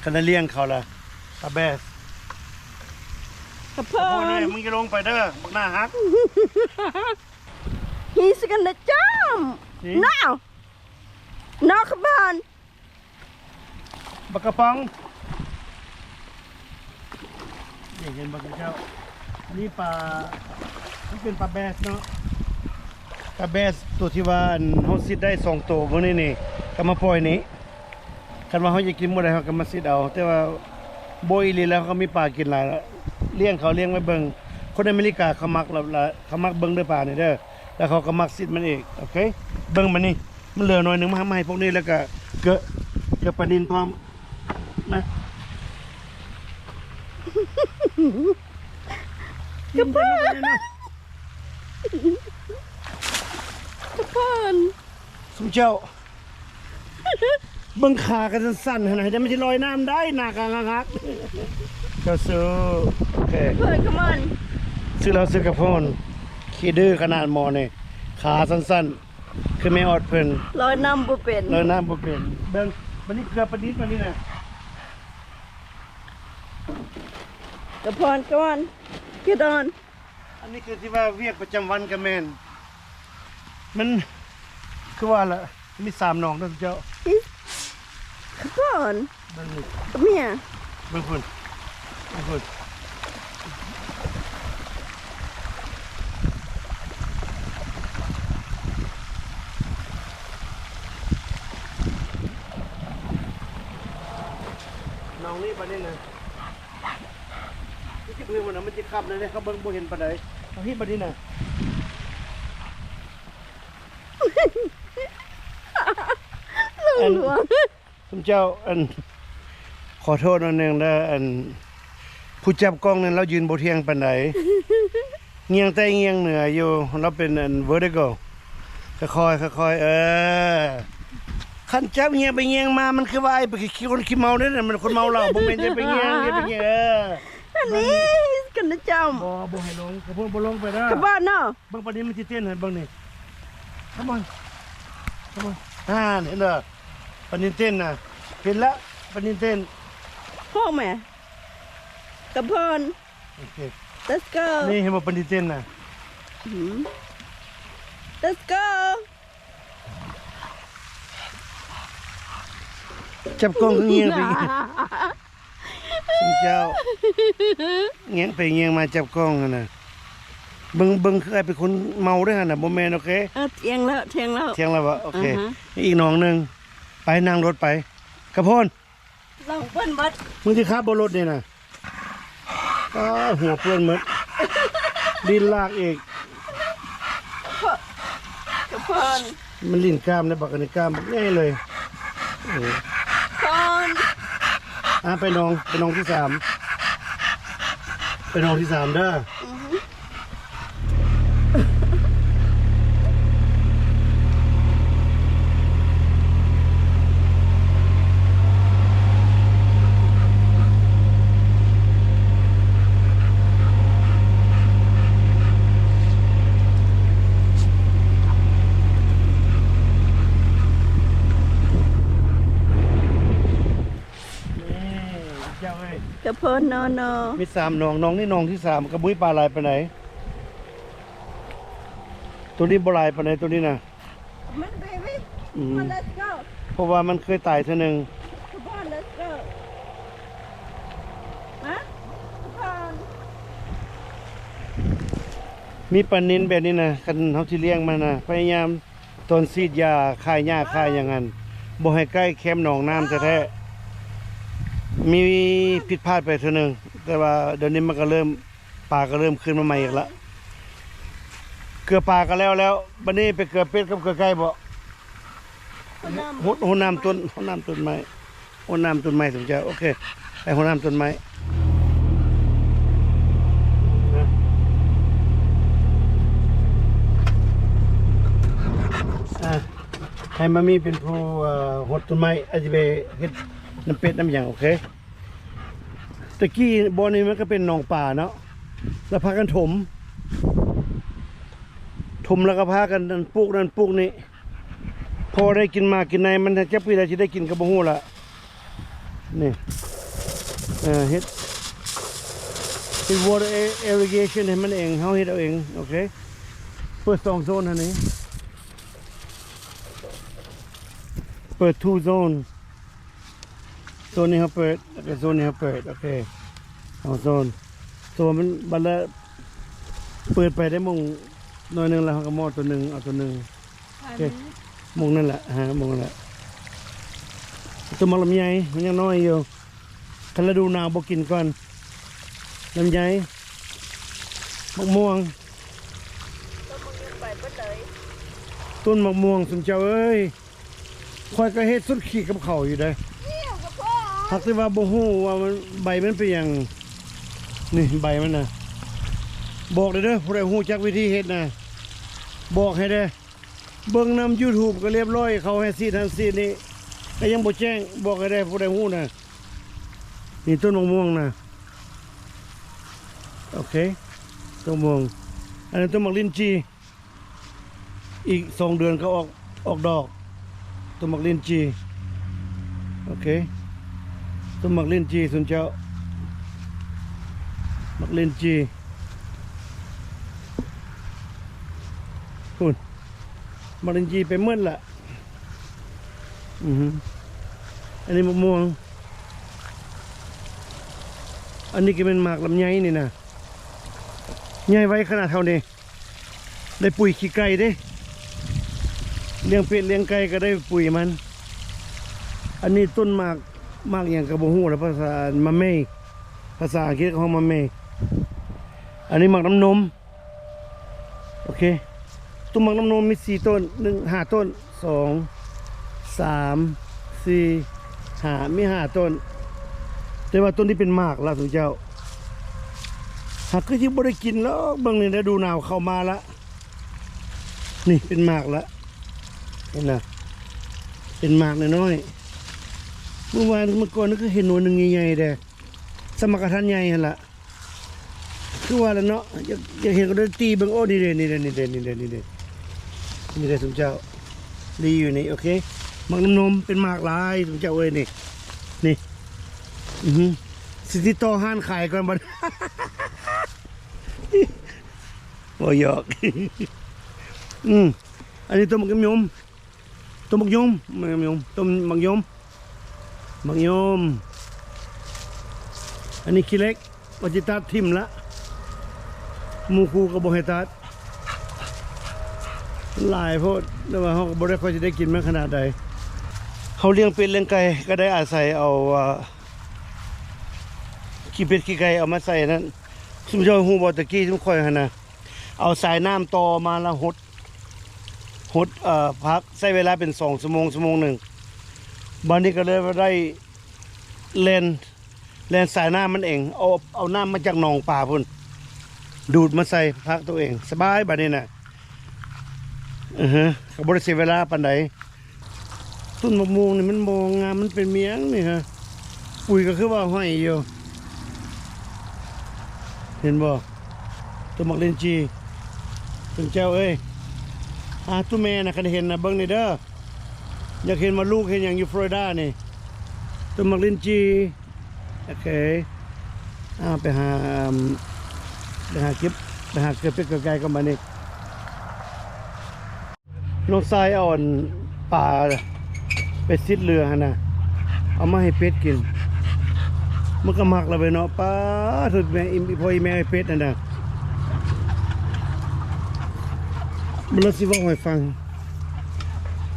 ຄັນໄດ້ລ້ຽງເຂົາລະ ປາແບສ. ຂະເພີນ ໂອ້ຍ ມຶງຢ່າລົງໄປເດີ ບັກໜ້າຫັກ. He's gonna jump. ນີ້ ນາວ ນາວຂະເພີນ. ບັກກະປ໋ອງ ນີ້ເຫັນບໍ່ເຈົ້າ? ອັນນີ້ປາ ມັນເປັນປາແບສເນາະ ປາແບສຕົວທີ່ວ່າ ອັນ ເຮົາຊິດໄດ້ສອງໂຕມື້ນີ້ນີ້ ກໍມາປ່ອຍນີ້. ຄັນວ່າເຮົາຢາກກິນມື້ໃດ ເຮົາກໍມາຊິດເອົາ ແຕ່ວ່າບໍ່ອີ່ຫຼີແລ້ວ ເຮົາກໍມີປາກິນຫຼາຍລະ. ລ້ຽງເຂົາ ລ້ຽງໄວ້ເບິ່ງ ຄົນອາເມລິກາເຂົາມັກລະ ລະ ເຂົາມັກເບິ່ງເດີປານີ້ເດີ ແລ້ວເຂົາກໍມັກຊິດມັນອີກ. ໂອເຄ ເບິ່ງບາດນີ້ ມັນເຫຼືອໜ້ອຍໜຶ່ງ ມາ ມາໃຫ້ພວກນີ້ ແລ້ວກະເກືອ ເກືອປານິນພ້ອມ ມາ. ກະເພີນ ກະເພີນ ຊຸມເຈົ້າ ເບິ່ງຂາກັນສັ້ນໆ ຫັ້ນນະ ແຕ່ມັນຊິລອຍນ້ຳໄດ້ ໜ້າກະງາກໆ. ເຈົ້າສູ້ ໂອເຄ ເພິ່ນ ຄຳອອນ ຊື້ແລ້ວຊື້ກະພອນ ຂີ້ດື້ຂະໜາດໝໍນີ້ ຂາສັ້ນໆ ຄືແມ່ອອດເພິ່ນ ລອຍນ້ຳບໍ່ເປັນ ລອຍນ້ຳບໍ່ເປັນ. ເບິ່ງ ບາດນີ້ເກືອປານິນ ບາດນີ້ນະ ກະພອນ ກະພອນ ເກດອນ. ອັນນີ້ຄືທີ່ວ່າວຽກປະຈຳວັນກໍແມ່ນ ມັນຄືວ່າລະ ມີສາມໜອງເດີເຈົ້າ. ອີ ກະພອນ ເບິ່ງນີ້ ເມຍ ເບິ່ງພຸ້ນ ເບິ່ງພຸ້ນ ໜອງນີ້ບາດນີ້ນະ. ມັນຊິເບິ່ງມັນນະ ມັນຊິຄັບເລີຍເດ້ ເຂົາເບິ່ງບໍ່ເຫັນປານໃດ. ເອົາຮີບບາດນີ້ນະ ຫຼວງ ອັນ ຫຼວງ ຊຸມເຈົ້າ ອັນ ຂໍໂທດໜ້ອຍໜຶ່ງເດີ ອັນ ຜູ້ຈັບກ້ອງນັ້ນລາວຢືນບໍ່ທ່ຽງປານໃດ ງຽງໃຕ້ງຽງເໜືອຢູ່ ລາວເປັນອັນ vertigo ຄ່ອຍໆ ຄ່ອຍໆ ເອີ ຄັນຈັບງຽງໄປງຽງມາ ມັນຄືວ່າໄອ້ ໄປ ຄົນຂີ້ເມົາເດ້ ມັນຄົນເມົາເຫຼົ້າ ບໍ່ແມ່ນຈະໄປງຽງ ຢ່າໄປງຽງ ເອີ ອັນນີ້ກັນນະຈຳ ບໍ່ ບໍ່ໃຫ້ລົງ ຂະພອນບໍ່ລົງໄປເດີ ຂະບານເນາະ ເບິ່ງປານິນມັນຊິເຕັ້ນ ເບິ່ງນີ້ ຂະບານ ຂະບານ ຫັ້ນ ເຫັນບໍ່ ປານິນເຕັ້ນນະ ເຫັນລະ ປານິນເຕັ້ນ ພວກແມ່ ກະເພີນ ໂອເຄ let's go ນີ້ ເຫັນບໍ່ ປານິນເຕັ້ນນະ let's go ຈັບກ້ອງຄືງຽງໄປ ຊຸມເຈົ້າ ງຽງໄປງຽງມາຈັບກ້ອງຫັ້ນນະ ເບິ່ງ ເບິ່ງຄືອ້າຍເປັນຄົນເມົາເດ້ຫັ້ນນະ ບໍ່ແມ່ນ ໂອເຄ ເອີ ທ່ຽງແລ້ວ ທ່ຽງແລ້ວ ທ່ຽງແລ້ວບໍ່ ໂອເຄ ອີກໜອງໜຶ່ງ ໄປ ນັ່ງລົດໄປ ກະພອນ ລອງເພິ່ນເບິດ ມຶງຊິຂັບບໍ່ລົດນີ້ນະ ອ້າ ຫົວເປື້ອນໝົດ ດິນລາກອີກ ກະເພິ່ນ ມັນຫຼິ້ນກ້າມໄດ້ບັກ ອັນນີ້ກ້າມບັກໃຫຍ່ເລີຍ ເອີ ເພິ່ນ ອ່າ ໄປໜອງ ໄປໜອງທີສາມ ໄປໜອງທີສາມເດີ. ນີ້ເຈົ້າເອີຍ ກະເພີນເນາະ ເນາະ ມີສາມໜອງ ໜອງນີ້ໜອງທີສາມ ກໍບໍ່ມີປາຫຼາຍປານໃດ ໂຕນີ້ບໍ່ຫຼາຍປານໃດ ໂຕນີ້ນະ ມັນ ເບບີ ອືມ let's go ເພາະວ່າມັນເຄີຍຕາຍເທື່ອໜຶ່ງ Come on let's go ຮະ Come on ມີປານິນແບບນີ້ນະ ຄັນເຮົາຊິລ້ຽງມັນນະ ພະຍາຍາມ ຕອນສີດຢາຂ້າຫຍ້າຂ້າຫຍັງຫັ້ນ ບໍ່ໃຫ້ໃກ້ແຄມໜອງນ້ຳແທ້ໆ. ມີຜິດພາດໄປເທື່ອໜຶ່ງ ແຕ່ວ່າດຽວນີ້ມັນກໍເລີ່ມ ປາກໍເລີ່ມຂຶ້ນມາໃໝ່ອີກລະ. ເກືອປາກໍແລ້ວແລ້ວ ບັດນີ້ໄປເກືອເປັດກັບເກືອໄກ່ບໍ່? ຫົດນ້ຳ ຫົດ ຫົດນ້ຳຕົ້ນ ຫົດນ້ຳຕົ້ນໄມ້ ຫົດນ້ຳຕົ້ນໄມ້ສົມເຈົ້າ. ໂອເຄ ໄປຫົດນ້ຳຕົ້ນໄມ້. ອ່າ ໃຫ້ມາມີເປັນຜູ້ ເອີ ຫົດຕົ້ນໄມ້ ອາດຈະໄປເຮັດນ້ຳເປັດນ້ຳຫຍັງ. ໂອເຄ ຕະກີ້ບ່ອນນີ້ມັນກໍເປັນໜອງປາເນາະ ແລ້ວພາກັນຖົມ ຖົມແລ້ວກໍພາກັນປູກນັ້ນປູກນີ້ ພໍໄດ້ກິນໝາກກິນໄນ. ມັນຈັກປີແລ້ວຊິໄດ້ກິນກໍບໍ່ຮູ້ລະ. ນີ້ ເອີ ເຮັດ ເຮັດ water irrigation ໃຫ້ມັນເອງ ເຮົາເຮັດເອົາເອງ. ໂອເຄ ເປີດສອງໂຊນຫັ້ນນີ້ ເປີດ two zone ໂຊນນີ້ເຮົາເປີດ ແລ້ວກໍໂຊນນີ້ເຮົາເປີດ. ໂອເຄ ສອງໂຊນ ໂຊນມັນບັດລະ ເປີດໄປໄດ້ໝ່ອງໜ້ອຍໜຶ່ງ ແລ້ວເຮົາກໍມອດຕົວໜຶ່ງ ເອົາຕົວໜຶ່ງ. ໂອເຄ ໝ່ອງນັ້ນແຫຼະ ຫາໝ່ອງນັ້ນແຫຼະ. ຕົ້ນໝາກລຳໄຍມັນຍັງນ້ອຍຢູ່ ຄັນລະດູໜາວບໍ່ກິນກ່ອນ. ລຳໄຍ ໝາກມ່ວງ ຕົ້ນໝາກມ່ວງ ສົມເຈົ້າເອີຍ. ຂ້ອຍກໍເຮັດສຸດຂີດກັບເຂົາຢູ່ເດ້ ຫາກແຕ່ວ່າບໍ່ຮູ້ວ່າມັນ ໃບມັນເປັນຫຍັງ. ນີ້ໃບມັນນະ ບອກໄດ້ເດີ ຜູ້ໃດຮູ້ຈັກວິທີເຮັດນະ ບອກໃຫ້ແດ່. ເບິ່ງນຳ YouTube ກໍລຽບຮ້ອຍ ເຂົາໃຫ້ສີດຫັ້ນສີດນີ້ ກໍຍັງບໍ່ແຈ້ງ. ບອກໃຫ້ແດ່ ຜູ້ໃດຮູ້ນະ. ນີ້ຕົ້ນໝາກມ່ວງນະ. ໂອເຄ ຕົ້ນມ່ວງ ອັນນັ້ນຕົ້ນໝາກລິ້ນຈີ່ ອີກສອງເດືອນກໍອອກ ອອກດອກ. ຕົ້ນໝາກລິ້ນຈີ່ ໂອເຄ ຕົ້ນໝາກລິ້ນຈີ່ ຊຸມເຈົ້າ ໝາກລິ້ນຈີ່ ພຸ້ນ ໝາກລິ້ນຈີ່ໄປໝົດລະ. ອືຮຶ ອັນນີ້ໝາກມ່ວງ ອັນນີ້ກໍແມ່ນໝາກລຳໄຍນີ້ນະ ໃຫຍ່ໄວຂະໜາດເທົ່ານີ້. ໄດ້ປຸຍຂີ້ໄກ່ເດ້ ລ້ຽງເປັດລ້ຽງໄກ່ກໍໄດ້ປຸຍມັນ. ອັນນີ້ຕົ້ນໝາກ ໝາກຫຍັງກໍບໍ່ຮູ້ລະ ພາສາມາເມ ພາສາອັງກິດເຂົາຮ້ອງມາເມ. ອັນນີ້ໝາກນ້ຳນົມ. ໂອເຄ ຕົ້ນໝາກນ້ຳນົມມີສີ່ຕົ້ນ ໜຶ່ງ ຫ້າຕົ້ນ ສອງ ສາມ ສີ່ ຫ້າ ມີຫ້າຕົ້ນ ແຕ່ວ່າຕົ້ນນີ້ເປັນໝາກລະ ທຸກເຈົ້າ ຫາກຄືຊິບໍ່ໄດ້ກິນລະ. ເບິ່ງນີ້ ລະດູໜາວເຂົ້າມາລະ ນີ້ເປັນໝາກລະ ເຫັນນະ ເປັນໝາກນ້ອຍໆ. ເມື່ອວານ ເມື່ອກ່ອນນີ້ຄືເຫັນໜ່ວຍໜຶ່ງໃຫຍ່ໆເດ້ ສຳມາກະທັນໃຫຍ່ຫັ້ນລະ. ຄືວ່າລະເນາະ ຢາກ ຢາກເຫັນກໍໄດ້ຕີເບິ່ງ. ໂອ້ ນີ້ເດ້ ນີ້ເດ້ ນີ້ເດ້ ນີ້ເດ້ ນີ້ເດ້ ນີ້ເດ້ ຊຸມເຈົ້າ ລີຢູ່ນີ້. ໂອເຄ ໝາກນ້ຳນົມເປັນໝາກຫຼາຍ ຊຸມເຈົ້າເອີຍ ນີ້ ນີ້ ອືຮຶ ຊິຕິດຕໍ່ຮ້ານຂາຍກ່ອນບັດ ບໍ່ຫຍອກ. ອືມ ອັນນີ້ຕົ້ນໝາກຍມ ຕົ້ນໝາກຍົມ ໝາກຍົມ ຕົ້ນໝາກຍົມ ໝາກຍົມ. ອັນນີ້ຂີ້ເຫຼັກ ວ່າຊິຕັດຖິ້ມລະ ໝູ່ຄູ່ກໍບໍ່ໃຫ້ຕັດ ມັນຫຼາຍໂພດ ແຕ່ວ່າເຮົາກໍບໍ່ໄດ້ຄ່ອຍຊິໄດ້ກິນມັນຂະໜາດໃດ. ເຮົາລ້ຽງເປັດລ້ຽງໄກ່ກໍໄດ້ອາໄສເອົາ ອ່າ ຂີ້ເປັດຂີ້ໄກ່ເອົາມາໃສ່ນັ້ນ. ຊຸມເຈົ້າຮູ້ບໍ່ ແຕ່ກີ້ຊຸມຂ້ອຍຫັ້ນນະ ເອົາສາຍນ້ຳຕໍ່ມາແລ້ວຫົດ ຫົດ ເອີ ຜັກ ໃຊ້ເວລາເປັນສອງຊົ່ວໂມງ ຊົ່ວໂມງໜຶ່ງ. ບາດນີ້ກໍເລີຍວ່າໄດ້ແລ່ນ ແລ່ນສາຍນ້ຳມັນເອງ ເອົາ ເອົານ້ຳມາຈາກໜອງປາພຸ້ນ ດູດມາໃສ່ຜັກໂຕເອງ ສະບາຍບາດນີ້ນະ. ອືຮຶ ກໍບໍ່ໄດ້ເສຍເວລາປານໃດ. ຕົ້ນໝາກມ່ວງນີ້ມັນບໍ່ງາມ ມັນເປັນຫຍັງນີ້ຮະ? ປຸຍກໍຄືວ່າຫ້ອຍຢູ່ ເຫັນບໍ່? ຕົ້ນໝາກລິ້ນຈີ່ ເພິ່ນເຈົ້າເອີຍ ຫາຕູ້ແມ່ນະ ຄັນເຫັນນະ ເບິ່ງນີ້ເດີ. ຢາກເຫັນວ່າລູກເຮັດຫຍັງຢູ່ຟລໍຣິດານີ້ ຕົ້ນໝາກລິ້ນຈີ່. ໂອເຄ ອ່າ ໄປຫາ ໄປຫາເກັບ ໄປຫາເກັບເປັດເກັບໄກ່ກ່ອນບາດນີ້. ນ້ອງຊາຍເອົາອັນປາໄປຊິດເຫຼືອຫັ້ນນະ ເອົາມາໃຫ້ເປັດກິນ ມັນກໍມັກລະເວີຍເນາະ. ປາໂທດ ແມ່ອີ່ ອີ່ພໍ່ອີ່ແມ່ເປັດຫັ້ນນະ ມັນລະຊິເວົ້າໃຫ້ຟັງ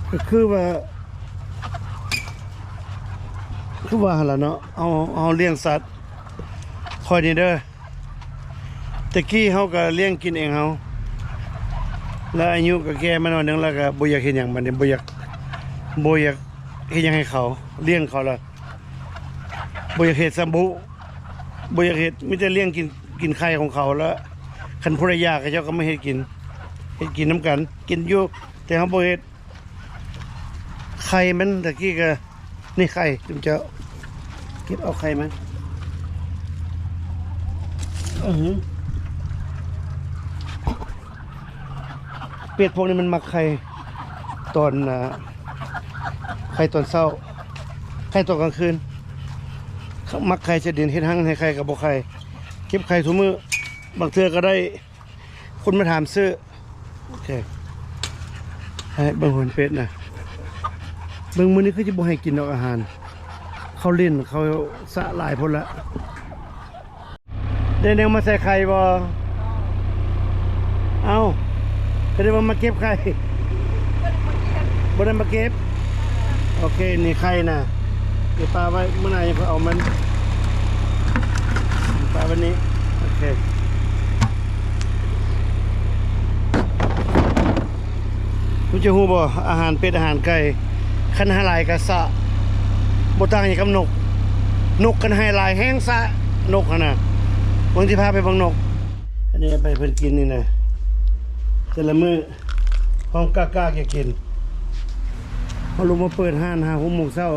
ກໍຄືວ່າ ຄືວ່າຫັ້ນລະເນາະ ເຮົາ ເຮົາລ້ຽງສັດ ຂ້ອຍນີ້ເດີ ແຕ່ກີ້ເຮົາກໍລ້ຽງກິນເອງເຮົາ ແລ້ວອາຍຸກໍແກ່ມາໜ້ອຍໜຶ່ງ ແລ້ວກໍບໍ່ຢາກເຮັດຫຍັງ ບັດນີ້ບໍ່ຢາກ ບໍ່ຢາກເຮັດຫຍັງໃຫ້ເຂົາ ລ້ຽງເຂົາລະ ບໍ່ຢາກເຮັດຊ້ຳບຸ ບໍ່ຢາກເຮັດ ມີແຕ່ລ້ຽງກິນ ກິນໄຂ່ຂອງເຂົາ ແລ້ວຄັນຜູ້ໃດຢາກ ເຂົາເຈົ້າກໍມາເຮັດກິນ ເຮັດກິນນຳກັນ ກິນຢູ່ ແຕ່ເຮົາບໍ່ເຮັດ ໄຂ່ມັນ ຕະກີ້ກໍ ນີ້ໄຂ່ຈຸມເຈົ້າ ເກັບເອົາໄຂ່ມັນ ອື ເປັດພວກນີ້ມັນມັກໄຂ່ຕອນ ອ່າ ໄຂ່ຕອນເຊົ້າ ໄຂ່ຕອນກາງຄືນ ມັກໄຂ່ໃສ່ດິນ ເຮັດຮັງໃຫ້ໄຂ່ກໍບໍ່ໄຂ່ ເກັບໄຂ່ທຸກມື້ ບາງເທື່ອກໍໄດ້ຄົນມາຖາມຊື້ ໂອເຄ ໃຫ້ເບິ່ງຫົວເປັດນະ ເບິ່ງມື້ນີ້ຄືຊິບໍ່ໃຫ້ກິນດອກອາຫານ ເຂົາຫຼິ້ນ ເຂົາສະຫຼາຍໂພດລະ. ໄດ້ແນວມາໃສ່ໄຂ່ບໍ່? ເອົ້າ ກໍໄດ້ວ່າມາເກັບໄຂ່ ບໍ່ໄດ້ມາເກັບ ໂອເຄ ນີ້ໄຂ່ນະ ໄປປະໄວ້ ມື້ໜ້າຍັງຄ່ອຍເອົາມັນ ປະໄວ້ນີ້ ໂອເຄ ຮູ້ ຈະຮູ້ບໍ່ ອາຫານເປັດ ອາຫານໄກ່ ຄັນໃຫ້ຫຼາຍກໍສະ ບໍ່ຕ່າງຫຍັງກັບນົກ ນົກຄັນໃຫ້ຫຼາຍແຮງສະ ນົກຫັ້ນນະ ເບິ່ງ ຊິພາໄປເບິ່ງນົກ ອັນນີ້ໄປເພິ່ນກິນນີ້ນະ ແຕ່ລະມື້ ຮ້ອງກາກໆ ຢາກກິນ ເຮົາລົງມາເປີດຮ້ານຫ້າຫົກໂມງເຊົ້າ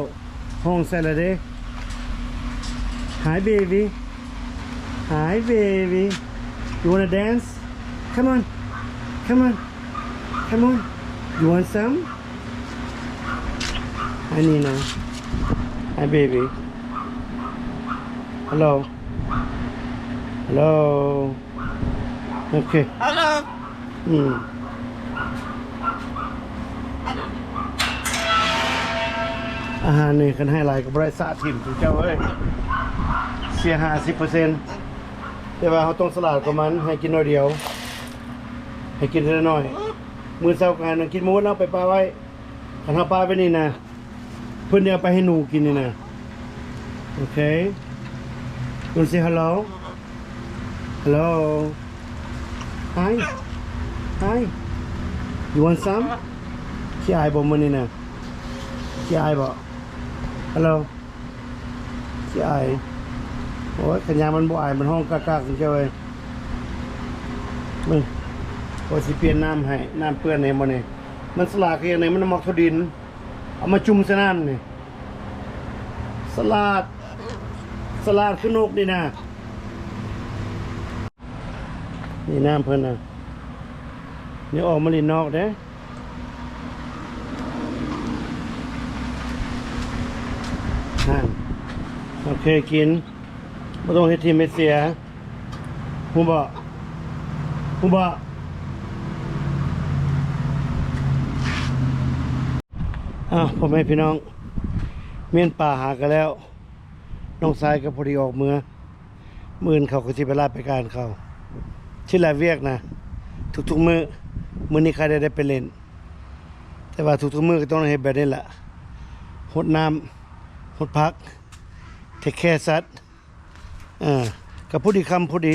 ຮ້ອງໃສ່ລະເດ້ Hi baby Hi baby You wanna dance? Come on Come on Come on You want some? ອັນນີ້ນະ Hi baby Hello Hello ໂອເຄ Hello ອືມ ອາຫານນີ້ຄັນໃຫ້ຫຼາຍກໍບໍ່ໄດ້ ສະຖິ້ມ ເຈົ້າເອີຍ ເສຍຫ້າສິບເປີເຊັນ ແຕ່ວ່າເຮົາຕ້ອງສະຫຼາດກວ່າມັນ ໃຫ້ກິນໜ້ອຍດຽວ ໃຫ້ກິນເທື່ອໜ້ອຍ ມື້ເຊົ້າກໍໃຫ້ມັນກິນໝົດແລ້ວ ໄປປະໄວ້ ຄັນເຮົາປະໄວ້ນີ້ນະ ເພິ່ນຈະເອົາໄປໃຫ້ໜູກິນນີ້ນະ ໂອເຄ Wanna say hello? Hello Hi Hi You want some? ຂີ້ອາຍບໍ່ມື້ນີ້ນະ? ຂີ້ອາຍບໍ່? Hello ຂີ້ອາຍ ໂອ້ຍ ຄັນຍາມມັນບໍ່ອາຍ ມັນຮ້ອງກາກໆ ເຈົ້າເອີຍ ເບິ່ງ ຂ້ອຍຊິປ່ຽນນ້ຳໃຫ້ ນ້ຳເປື້ອນ ເຫັນບໍ່ນີ້ ມັນສະຫຼາດຄືຫຍັງນີ້ ມັນໝອກຖົ່ວດິນ ເອົາມາຈຸ່ມໃສ່ນ້ຳນີ້ ສະຫຼາດ ສະຫຼາດຄືນົກນີ້ນະ ນີ້ນ້ຳເພິ່ນນະ ນີ້ອອກມາຫຼິ້ນນອກເດ້ ຫັ້ນ ໂອເຄ ກິນ ບໍ່ຕ້ອງເຮັດຖິ້ມເຮັດເສຍ ຮູ້ບໍ່? ຮູ້ບໍ່? ອ້າວ ພໍ່ແມ່ພີ່ນ້ອງ ມ້ຽນປາຫາກັນແລ້ວ ນ້ອງຊາຍກໍພໍດີອອກເມືອ ມື້ອື່ນເຂົາກໍຊິໄປລາໄປການເຂົາ ຊິລາວຽກນະ ທຸກໆມື້ ມື້ນີ້ຂ້າໄດ້ ໄດ້ໄປຫຼິ້ນ ແຕ່ວ່າທຸກໆມື້ກໍຕ້ອງເຮັດແບບນີ້ລະ ຫົດນ້ຳ ຫົດຜັກ ເທກແຄສັດ ເອີ ກໍພໍດີຄ່ຳພໍດີ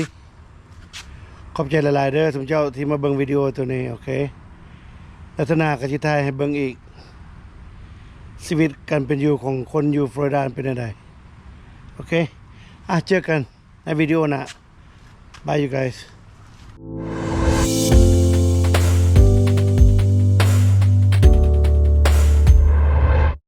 ຂອບໃຈຫຼາຍໆເດີ ທຸກເຈົ້າທີ່ມາເບິ່ງວິດີໂອໂຕນີ້ ໂອເຄ ແລ້ວເທື່ອໜ້າກໍຊິຖ່າຍໃຫ້ເບິ່ງອີກ ຊີວິດການເປັນຢູ່ຂອງຄົນຢູ່ຟລໍຣິດາເປັນແນວໃດ ໂອເຄ ອ່ະ ເຈີກັນໃນວິດີໂອໜ້າ Bye you guys.